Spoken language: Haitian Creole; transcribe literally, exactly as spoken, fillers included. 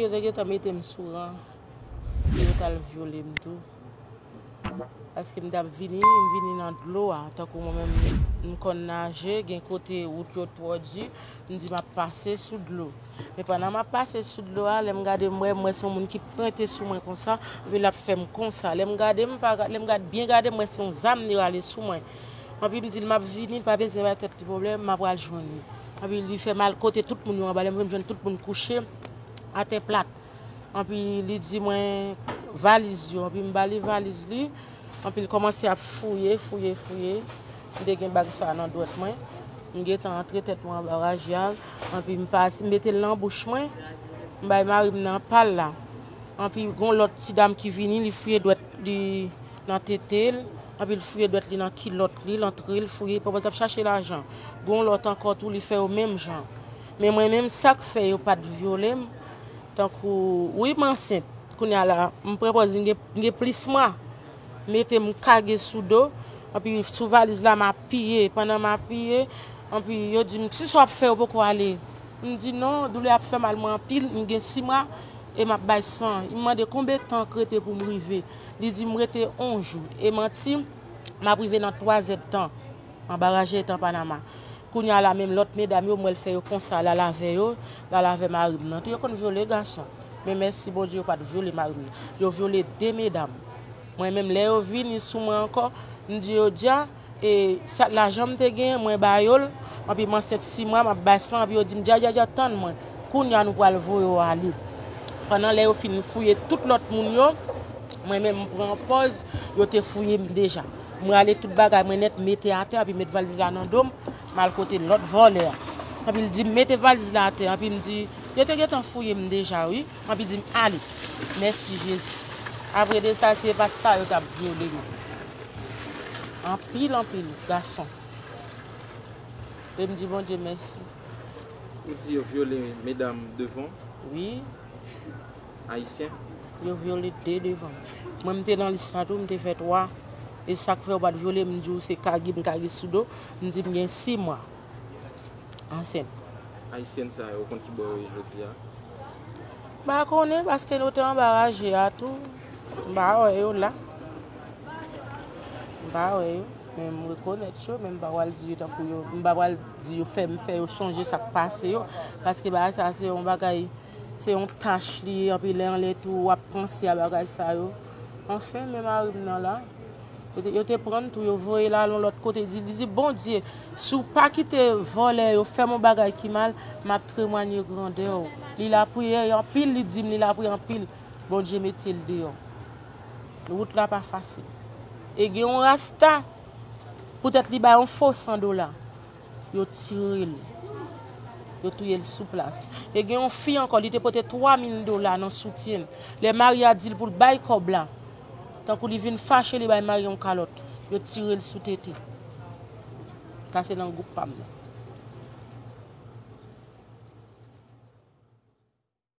Yo te gentan mete m sou ran pou yo t al vyole m tou. Paske m t ap vini, m vini nan dlo a. Tankou mwen menm, m konn naje, gen kote wout yo twò di, m di m ap pase sou dlo. Men pandan m ap pase sou dlo a, lè m gade m wè, m wè se yon moun ki pwente sou mwen konsa, epi l ap fè m konsa. Lè m gade m, pa, lè m gade, byen gade m wè se yon zam li rale sou mwen. Anpi m di l m ap vini, l pa bezwen bay tèt li pwoblèm, m ap pral jwenn li. Anpi li fè m al kote tout moun yo anba, lè m rive m jwenn tout moun kouche atè plat. Anpi li di mwen valiz yo, anpi m ba li valiz li. Anpi l kòmanse ap fouye, fouye, fouye. M te gen bag sa nan dwèt mwen. M gentan antre tèt mwen anba raje a. Anpi m pa, m mete l nan bouch mwen. M bay mari m nan pa l la. Anpi gon lòt ti dam ki vini, li fouye dwèt li nan tete l. Anpi l fouye dwèt li nan kilòt li, l antre, l fouye, pwòpòz ap chache lajan. Gon lòt ankò tou, li fè yo menm jan. Men mwen menm, sa k fè yo pa t vyole m, tankou, wi, m ansent. Kounye a la, m pran pòz, m gen, m gen plis mwa. Mete m kage sou do, anpi sou valiz la, m apiye. Pandan m apiye, anpi yo di m, "Kisa w ap fè, ou poko ale?" M di, "Non, doulè ap fè mal mwen anpil, m gen sis mwa, e m ap bay san." M mande, "Konbyen tan k rete pou m rive?" Li di m rete yon jou. E manti, m ap rive nan twazèdtan. Anba raje etan Panama. Kounye a la, menm lòt medam yo, m wè l fè yo konsa, l al avè yo, l al avè mari m nan tou. Yo konn vyole gason. Men mèsi Bondye, yo pa t vyole mari m nan. Yo vyole de medam. Mwen menm, lè yo vini sou mwen ankò, m di yo dja, e sa, lajan m te genyen, mwen ba yo l, anpi m ansent sis mwa, m ap bay san, anpi yo di m, "Dja, dja, dja, tann mwen. Kounye a, nou pral voye w ale." Pandan lè yo fin fouye tout lòt moun yo, mwen menm, m pran pòz, yo te fouye m deja. M rale tout bagay mwen nèt, mete atè, anpi met valiz la nan do m, m al kote lòt vòlè a. Anpi l di m, "Mete valiz la atè," anpi m di, "Yo te gentan fouye m deja, wi." Anpi di m, "Ale." Mèsi, Jezi. Apre de sa, se pa sa yo t ap vyole m. Anpil, anpil, gason. E m di Bondye mèsi. Ou di yo vyole medam devan? Wi. Ayisyen? Yo vyole de devan m. Mwen, m te nan lis la tou, m te fè twa. E sa k fè yo pa t vyole m, m di w se kage m kage sou do. M di m gen sis mwa ansent. Ayisyen sa yo, ou konn ki bò yo ye jodi a? M pa konnen, paske nou te anba raje a tou. M pa wè yo la. M pa wè yo. Men m rekonèt yo, men m pa pral di yo tankou yo. M pa pral di yo fè m fè yo sonje sa k pase yo. Paske bagay sa se yon bagay, se yon tach li ye, anpi lè anlè tou w ap panse a bagay sa yo. Anfen, men mari m nan la. Yo te, yo te pran l tou, yo voye l al yon lòt kote. Di, li di, "Bondye, si w pa kite vòlè yo fè m yon bagay ki mal, m ap temwanye grandè w." Li lapriyè anpil, li di m li lapriyè anpil. Bondye mete l deyò. Wout la pa fasil. E gen yon rasta, poutèt li bay yon fo san dola, yo tire l. Yo touye l sou plas. E gen yon fi ankò, li te pote twa mil dola nan soutyen l. Lè mari a di l pou l bay kòb la, tankou li vin fache, li bay mari yon kalòt. Yo tire l sou tete. Sa se nan gwoup pa m nan.